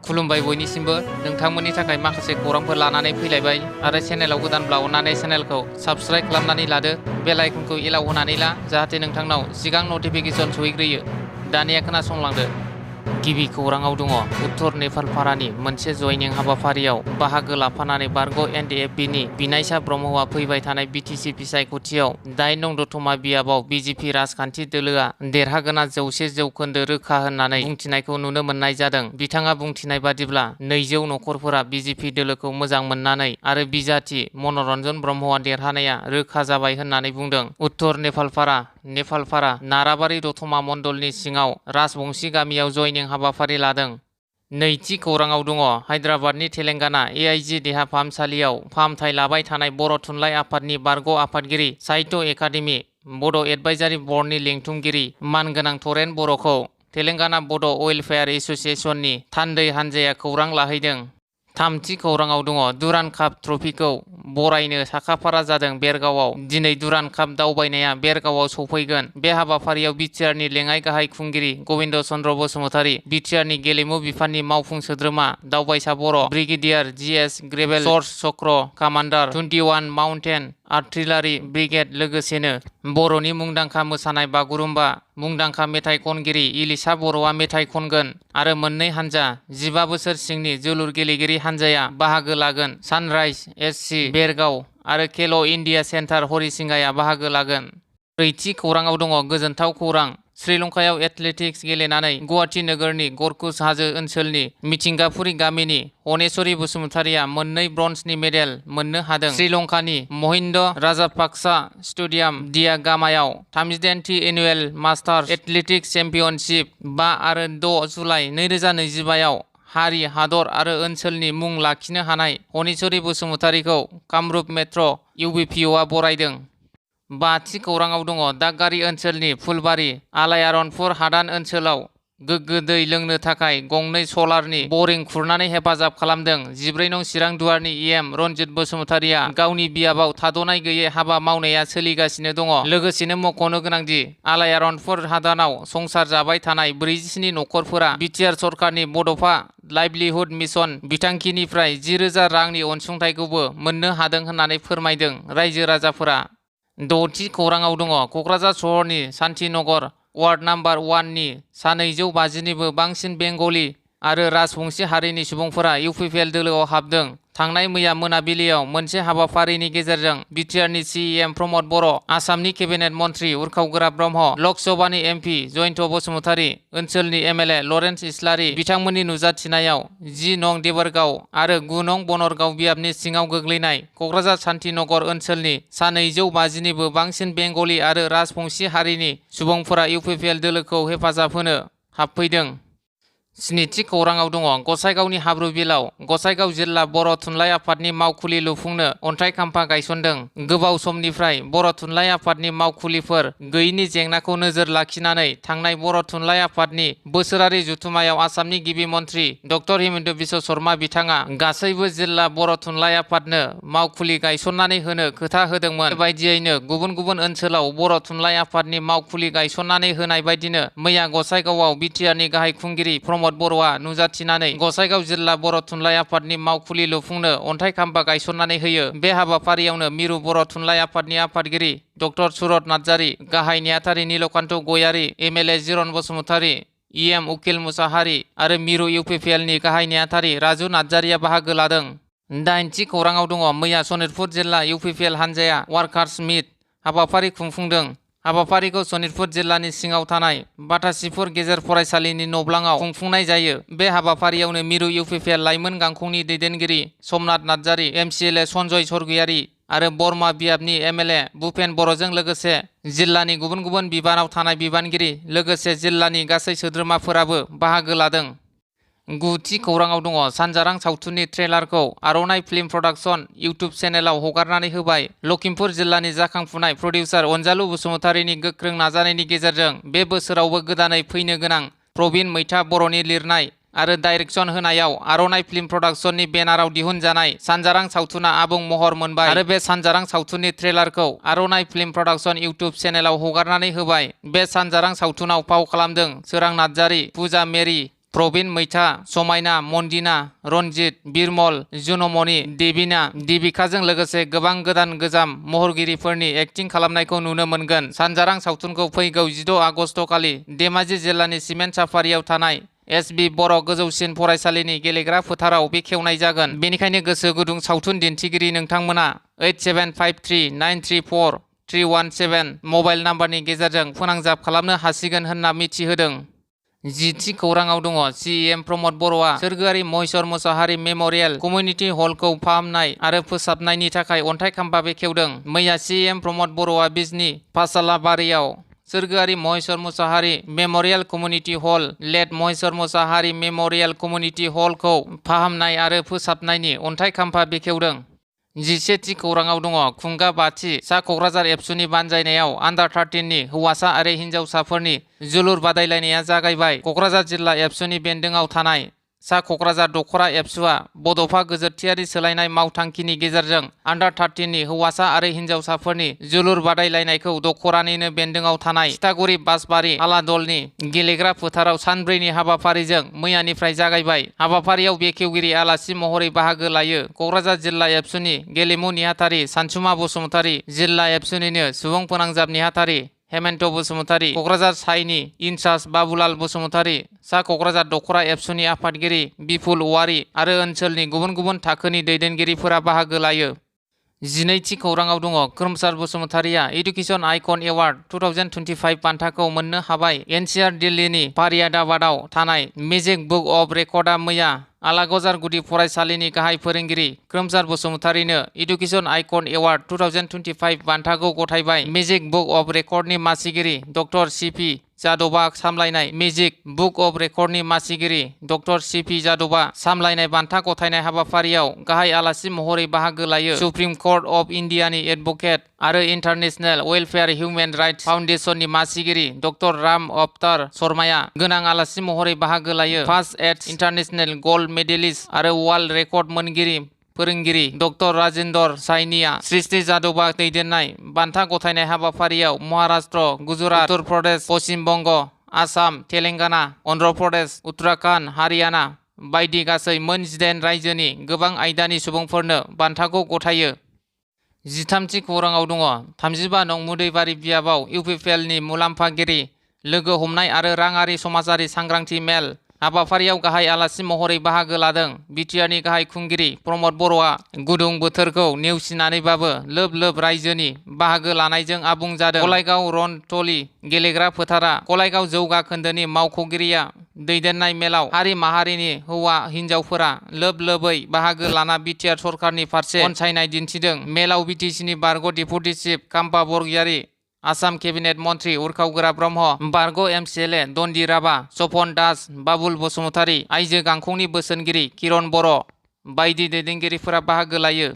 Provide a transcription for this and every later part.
खुलुमबाय बयनिसिमबो नोंथांमोननि थाखाय माखासे खौरांफोर लानानै फैलायबाय आरो चेनेलाव गोदानब्ला अन्नानै चेनेलखौ साबस्क्राइब खालामनानै लादो बेल आइकनखौ एलाव होनानै ला जाहाथे नोंथांनाव सिगां नटिफिकेसन सहैग्रोयो दानिया खोनासंलांदो गिबि खौराङाव दङ उत्तर नेपालपारानि मोनसे जयनिं हाबाफारियाव बाहागो लाफानानै बारग' एनडिएफबिनि बिनायसा ब्रह्मआ फैबाय थानाय बिटिसि बिसायख'थियाव 8 नं दतमा बियाबाव बिजेपि राजखान्थि दोलोआ देरहागोना 100 जौखोन्दो रोखा होननानै बुंथिनायखौ नुनो मोननाय जादों। बिथाङा बुंथिनाय बादिब्ला 200 नखरफोरा बिजेपि दोलोखौ मोजां मोननानै आरो बिजाथि मनरन्जन ब्रह्मआ देरहानाया रोखा जाबाय होननानै बुंदों। उत्तर नेपालपारा नाराबारि दतमा मण्डलनि सिङाव राजबंशी गामियाव जयनिं हाबाफारि लादों। नैथि खौराङाव दङ हायद्राबादनि तेलेंगाना एआइजि देहा फाहामसालियाव फाहामथाय लाबाय थानाय बर' थुनलाइ आफादनि बारग' आफादगिरि साहित्य एकाडेमि बड' एडभाइजारि बर्डनि लेंथुमगिरि मानगोनां थरेन बर'खौ तेलेंगाना बड' वेलफेयार एस'सिएशननि थान्दै हान्जाया खौरां लाहैदों। थामथि खौराङाव दङ दुरान्ड काप ट्रफिखौ बरायनो साखाफारा जादों बेरगावआव। दिनै दुरान्ड काप दावबायनाया बेरगावआव सौफैगोन। बे हाबाफारियाव बिटिआरनि लेङाइ गाहाय खुंगिरि गबिन्द चन्द्र बसुमतारी, बिटिआरनि गेलेमु बिफाननि मावफुं सोद्रोमा दावबायसा बर', ब्रिगेडियार जिएस ग्रेभेल सर्स चक्र कामान्डार 21 माउन्टेन आर्टिलारि ब्रिगेड लोगोसेनो बर'नि मुंदांखा मोसानाय बागुरुम्बा, मुंदांखा मेथाइ खनगिरि इलिसा बर'आ मेथाइ खनगोन आरो मोननै हानजा 15 बोसोर सिंनि जोलुर गेलेगिरि हानजाया बाहागो लागोन। सानराइज एससि बेरगाव आरो खेल' इन्डिया सेन्टार हरिसिंगाया बाहागो लागोन। ब्रैथि खौराङाव दङ गोजोनथाव खौरां श्रीलंकायाव एथलेटिक्स गेलेनानै गुवाहाटी नोगोरनि गरकुस हाजो ओनसोलनि मिथिंगाफुरि गामिनि हनेश्वरी बसुमतारीया 2 ब्रन्जनि मेडेल मोननो हादों। श्रीलंकानि महिन्द राजापाक्सा स्टेडियाम दियागामायाव 38थि एनुवेल मास्टार्स एथलेटिक्स चेम्पियनशिप 5 आरो 6 जुलाइ 2025आव हारि, हादर आरो ओनसोलनि मुं लाखिनो हानाय हनेश्वरी बसुमतारीखौ कामरुप मेट्र' इउबिपिअ'आ बरायदों। बाथि खौराङाव दङ दागगारि ओनसोलनि फुलबारि आलायारनपुर हादान ओनसोलाव गोग्गो दै लोंनो थाखाय 2 सलारनि बरिं खुरनानै हेफाजाब खालामदों। 14 नं चिरां दुवारनि इएम रन्जित बसुमतारीया गावनि बियाबाव थाद'नाय गैयै हाबा मावनाया सोलिगासिनो दङ। लोगोसेनो मख'नो गोनांदि आलायारनपुर हादानाव संसार जाबाय थानाय 47 नखरफोरा बिटिआर सरकारनि बड'फा लाइभलिहुड मिशन बिथांखिनिफ्राय 10,000 रांनि अनसुंथाइखौबो मोननो हादों होननानै फोरमायदों रायजो राजाफोरा। द'थि खौराङाव दङ क'क्राझार सहरनि शान्तिनगर वार्ड नाम्बार 1 नि सा 250निबो बांसिन बेंगलि आरो राजबंशी हारिनि सुबुंफोरा इउपिपिएल दोलोआव हाबदों। थांनाय मैया मोनाबिलियाव मोनसे हाबाफारिनि गेजेरजों बिटिआरनि सिएम प्रमद बर', आसामनि केबिनेट मन्त्रि उर्खाव ब्रह्म, लक सभानि एमपि जयन्त बसुमतारी, ओनसोलनि एमएलए लरेन्स इस्लारि बिथांमोननि नुजाथिनायाव 10 नं देबोरगाव आरो 9 नं बनरगाव बियाबनि सिङाव गोग्लैनाय क'क्राझार शान्तिनगर ओनसोलनि सा 250निबो बांसिन बेंगलि आरो राजबंशी हारिनि सुबुंफोरा इउपिपिएल दोलोखौ हेफाजाब होनो हाबफैदों। स्निथि खौराङाव दङ गसाइगावनि हाब्रुबिलाव गसाइगाव जिल्ला बर' थुनलाइ आफादनि मावखुलि लुफुंनो अन्थाइ खाम्फा गायसनदों। गोबाव समनिफ्राय बर' थुनलाइ आफादनि मावखुलिफोर गैयैनि जेंनाखौ नोजोर लाखिनानै थांनाय बर' थुनलाइ आफादनि बोसोरारि जथुमायाव आसामनि गिबि मन्त्रि डक्टर हिमन्त बिश्व शर्मा बिथाङा गासैबो जिल्ला बर' थुनलाइ आफादनो मावखुलि गायसननानै होनो खोथा होदोंमोन। बेबायदियैनो गुबुन गुबुन ओनसोलाव बर' थुनलाइ आफादनि मावखुलि गायसननानै होनाय बायदिनो मैया गसाइगावआव बिटिआरनि गाहाय खुंगिरि प्रमद बर'आ नुजाथिनानै गसाइगाव जिल्ला बर' थुनलाइ आफादनि मावखुलि लुफुंनो अन्थाइ खाम्फा गायसननानै होयो। बे हाबाफारियावनो मिरु बर' थुनलाइ आफादनि आफादगिरि डक्टर सुरत नार्जारि, गाहाय नेहाथारि नीलकान्त गयारि, एमएलए जिरन बसुमतारी, इएम उकिल मुसाहारि आरो मिरु इउपिपिएलनि गाहाय नेहाथारि राजु नार्जारिया बाहागो लादों। 8थि खौराङाव दङ मैया सनितपुर जिल्ला इउपिपिएल हानजाया वार्कार्स मिट हाबाफारि खुंफुंदों। हाबाफारिखौ सनितपुर जिल्लानि सिङाव थानाय बाथासिफुर गेजेर फरायसालिनि नब्लाङाव खुंफुंनाय जायो। बे हाबाफारियावनो मिरु इउपिपिएल लाइमोन गांखंनि दैदेनगिरि समनाथ नार्जारि, एमसिएलए सन्जय सरगयारि आरो बरमा बियाबनि एमएलए भुपेन बर'जों लोगोसे जिल्लानि गुबुन गुबुन बिबानाव थानाय बिबानगिरि लोगोसे जिल्लानि गासै सोद्रोमाफोराबो बाहागो लादों। 9थि खौराङाव दङ सानजारां सावथुननि ट्रेलारखौ आर'नाइ फिल्म प्रडाक्शन इउटुब चेनेलाव हगारनानै होबाय। लखिमपुर जिल्लानि जाखांफुनाय प्रडिउसार अनजालु बसुमतारीनि गोख्रों नाजानायनि गेजेरजों बे बोसोरावबो गोदानै फैनो गोनां प्रबिन मैथा बर'नि लिरनाय आरो डाइरेक्सन होनायाव आर'नाइ फिल्म प्रडाक्शननि बेनाराव दिहुनजानाय सानजारां सावथुना आबुं महर मोनबाय आरो बे सानजारां सावथुननि ट्रेलारखौ आर'नाइ फिल्म प्रडाक्शन इउटुब चेनेलाव हगारनानै होबाय। बे सानजारां सावथुनाव फाव खालामदों सोरां नार्जारि, पुजा मेरि, प्रबिन मैथा, समायना, मन्दिना, रन्जित, बिरमल, जुनमणि, देबिना, देबिकाजों लोगोसे गोबां गोदान गोजाम महरगिरिफोरनि एक्टिं खालामनायखौ नुनो मोनगोन। सानजारां सावथुनखौ फैगौ 16 आगस्ट खालि धेमाजि जिल्लानि सिमेन्ट साफारियाव थानाय एस.बि. बर' गोजौसिन फरायसालिनि गेलेग्रा फोथाराव बेखेवनाय जागोन। बेनिखायनो गोसो गुदुं सावथुन दिन्थिगिरि नोंथांमोना 8753934317 मबाइल नाम्बारनि गेजेरजों फोनांजाब खालामनो हासिगोन होनना मिथिहोदों। जिथि खौराङाव दङ CEM प्रमद बर'आ सोरगोआरि महेश्वर मोसाहारि मेम'रियेल कमिउनिटि हलखौ फाहामनाय आरो फोसाबनायनि थाखाय अन्थाइ खाम्फा बेखेवदों। मैया CEM प्रमद बर'आ बिजनी पासालाबारियाव सोरगोआरि Maheswar Mosahary memorial community hall late Maheswar Mosahary memorial community हलखौ फाहामनाय आरो फोसाबनायनि अन्थाइ खाम्फा बेखेवदों। 17थि खौराङाव दङ खुंगा बाथि सा क'क्राझार एबसुनि बानजायनायाव आन्डार 13 नि हौवासा आरो हिन्जावसाफोरनि जोलुर बादायलायनाया जागायबाय। क'क्राझार जिल्ला एबसुनि बेन्दोंआव थानाय सा क'क्राझार दख'रा एबसुआ बड'फा गोजोरथियारि सोलायनाय मावथांखिनि गेजेरजों आन्डार 13 नि हौवासा आरो हिन्जावसाफोरनि जोलुर बादायलायनायखौ दख'रानिनो बेन्दोंआव थानाय थिथागुरि बासबारि आलादलनि गेलेग्रा फोथाराव सानब्रैनि हाबाफारिजों मैयानिफ्राय जागायबाय। हाबाफारियाव बेखेवगिरि आलासि महरै बाहागो लायो क'क्राझार जिल्ला एबसुनि गेलेमु नेहाथारि सानसुमा बसुमतारी, जिल्ला एबसुनिनो सुबुं फोनांजाब नेहाथारि हेमन्त बसुमतारी, क'क्राझार साइनि इनचार्ज बाबुलाल बसुमतारी, सा क'क्राझार दख'रा एबसुनि आफादगिरि बिपुल औवारी आरो ओनसोलनि गुबुन गुबुन थाखोनि दैदेनगिरिफोरा बाहागो लायो। 12थि खौराङाव दङ खोरोमसार बसुमतारीया इडुकेसन आइकन एवार्ड 2025 बान्थाखौ मोननो हाबाय। NCR दिल्लीनि फारियादाबादाव थानाय मेजिक बुक अफ रेकर्डआ मैया आलागजार गुदि फरायसालिनि गाहाय फोरोंगिरि खोरोमसार बसुमतारीनो इडुकेसन आइकन एवार्ड 2025 बान्थाखौ गथायबाय। मेजिक बुक अफ रेकर्डनि मासिगिरि डक्टर CP जादबा सामलायनाय मेजिक बुक अफ रेकर्डनि मासिगिरि डक्टर CP जादबा सामलायनाय बान्था गथायनाय हाबाफारियाव गाहाय आलासि महरै बाहागो लायो सुप्रिम कर्ट अफ इन्डियानि एडभोकेट आरो इन्टारनेशनेल वेलफेयार हिउमेन राइट्स फाउन्डेशननि मासिगिरि डक्टर राम अवतार शर्माया गोनां आलासि महरै बाहागो लायो। First aid international gold medalist आरो वर्ल्ड रेकर्ड मोनगिरि फोरोंगिरि डक्टर राजेंद्र साइनिया सृष्टि जादबा दैदेननाय बान्था गथायनाय हाबाफारियाव महाराष्ट्र, गुजरात, उत्तर प्रदेश, पश्चिम बंग, आसाम, तेलेंगाना, अन्ध्र प्रदेश, उत्तराखन्ड, हारियाना बायदि गासै मोन 18 रायजोनि गोबां आयदानि सुबुंफोरनो बान्थाखौ गथायो। 13थि खौराङाव दङ 35 नं मुदैबारि बियाबाव UPPLनि मुलाम्फागिरि लोगो हमनाय आरो राङारि समाजारि सांग्रांथि मेल हाबाफारियाव गाहाय आलासि महरै बाहागो लादों बिटिआरनि गाहाय खुंगिरि प्रमद बर'आ। गुदुं बोथोरखौ नेवसिनानैबाबो लोब लोब रायजोनि बाहागो लानायजों आबुं जादों। गलायगाव रनथलि गेलेग्रा फोथारा गलायगाव जौगा खोन्दोनि मावख'गिरिया दैदेननाय मेलाव हारि माहारिनि हौवा हिन्जावफोरा लोब लोबै बाहागो लाना बिटिआर सरकारनि फारसे अनसायनाय दिन्थिदों। मेलाव बिटिसिनि बारग' deputy chief Kampa Borgoyary, Assam cabinet मन्त्रि उरखावगोरा ब्रह्म, बारग' MCLA दन्दि राभा, सपन दास, बाबुल बसुमतारी, आइजो गांखंनि बोसोनगिरि किरण बर' बायदि दैदेनगिरिफोरा बाहागो लायो।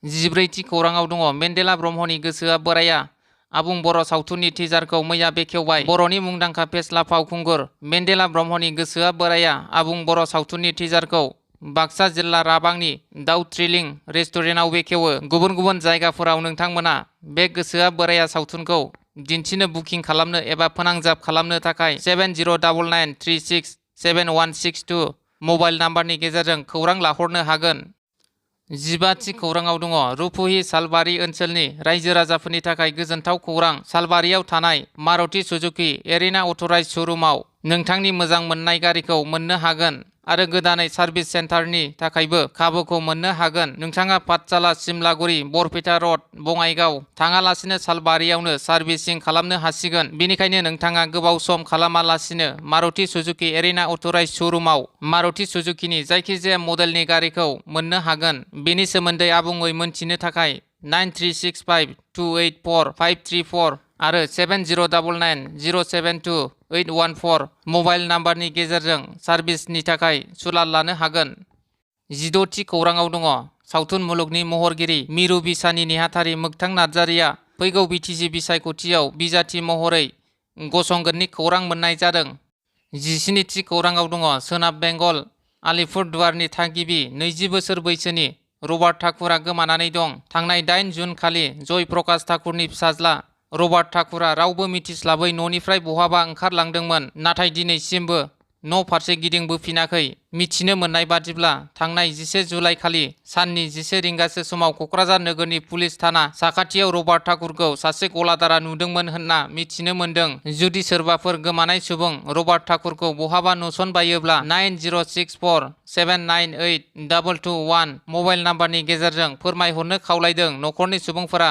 14थि खौराङाव दङ मेन्डेला ब्रह्मनि गोसोआ बोराया आबुं बर' सावथुननि टिजारखौ मैया बेखेवबाय। बर'नि मुंदांखा फेस्ला फावखुंगुर मेन्डेला ब्रह्मनि गोसोआ बोराया आबुं बर' सावथुननि टिजारखौ बाक्सा जिल्ला राबांनि दाउ थ्रिलिं रेस्टुरेन्टआव बेखेवो। गुबुन गुबुन जायगाफोराव नोंथांमोना बे गोसोआ बोराया सावथुनखौ दिन्थिनो बुकिं खालामनो एबा फोनांजाब खालामनो थाखाय 7099367162 मबाइल नाम्बारनि गेजेरजों खौरां लाहरनो हागोन। 15थि खौराङाव दङ रुपहि सालबारि ओनसोलनि रायजो राजाफोरनि थाखाय गोजोनथाव खौरां। सालबारियाव थानाय मारुति सुजुकी एरिना अथराइज्ड श'रुमाव नोंथांनि मोजां मोननाय गारिखौ मोननो हागोन आरो गोदानै सार्भिस सेन्टारनि थाखायबो खाबुखौ मोननो हागोन। नोंथाङा पाठशाला, सिमलागुरि, बरपेटा रड, बङाइगाव थाङालासिनो सालबारियावनो सार्भिसिं खालामनो हासिगोन। बेनिखायनो नोंथाङा गोबाव सम खालामालासिनो मारुति सुजुकी एरिना अथराइज्ड श'रुमाव मारुति सुजुकीनि जायखिजाया मडेलनि गारिखौ मोननो हागोन। बेनि सोमोन्दै आबुङै मोनथिनो थाखाय 9365284534 आरो 7099072814 मबाइल नाम्बारनि गेजेरजों सार्भिसनि थाखाय सुलाद लानो हागोन। 16थि खौराङाव दङ सावथुन मुलुगनि महरगिरि मिरु बिसानि नेहाथारि मोगथां नार्जारिया फैगौ बिटिसि बिसायख'थियाव बिजाथि महरै गसंगोननि खौरां मोननाय जादों। 17थि खौराङाव दङ सोनाब बेंगल आलिपुरदुवारनि थागिबि 20 बोसोर बैसोनि रबार्ट ठाकुरा गोमानानै दं। थांनाय 8 जुन खालि जय प्रकाश ठाकुरनि फिसाज्ला रबार्ट ठाकुरा रावबो मिथिस्लाबै न'निफ्राय बहाबा ओंखारलांदोंमोन, नाथाय दिनैसिमबो न' फारसे गिदिंबोफिनाखै। मिथिनो मोननाय बादिब्ला थांनाय 11 जुलाइ खालि साननि 11 रिंगासो समाव क'क्राझार नोगोरनि पुलिस थाना साखाथियाव रबार्ट ठाकुरखौ सासे गलादारा नुदोंमोन होनना मिथिनो मोन्दों। जुदि सोरबाफोर गोमानाय सुबुं रबार्ट ठाकुरखौ बहाबा नुसनबायोब्ला 9064798221 मबाइल नाम्बारनि गेजेरजों फोरमायहरनो खावलायदों नखरनि सुबुंफोरा।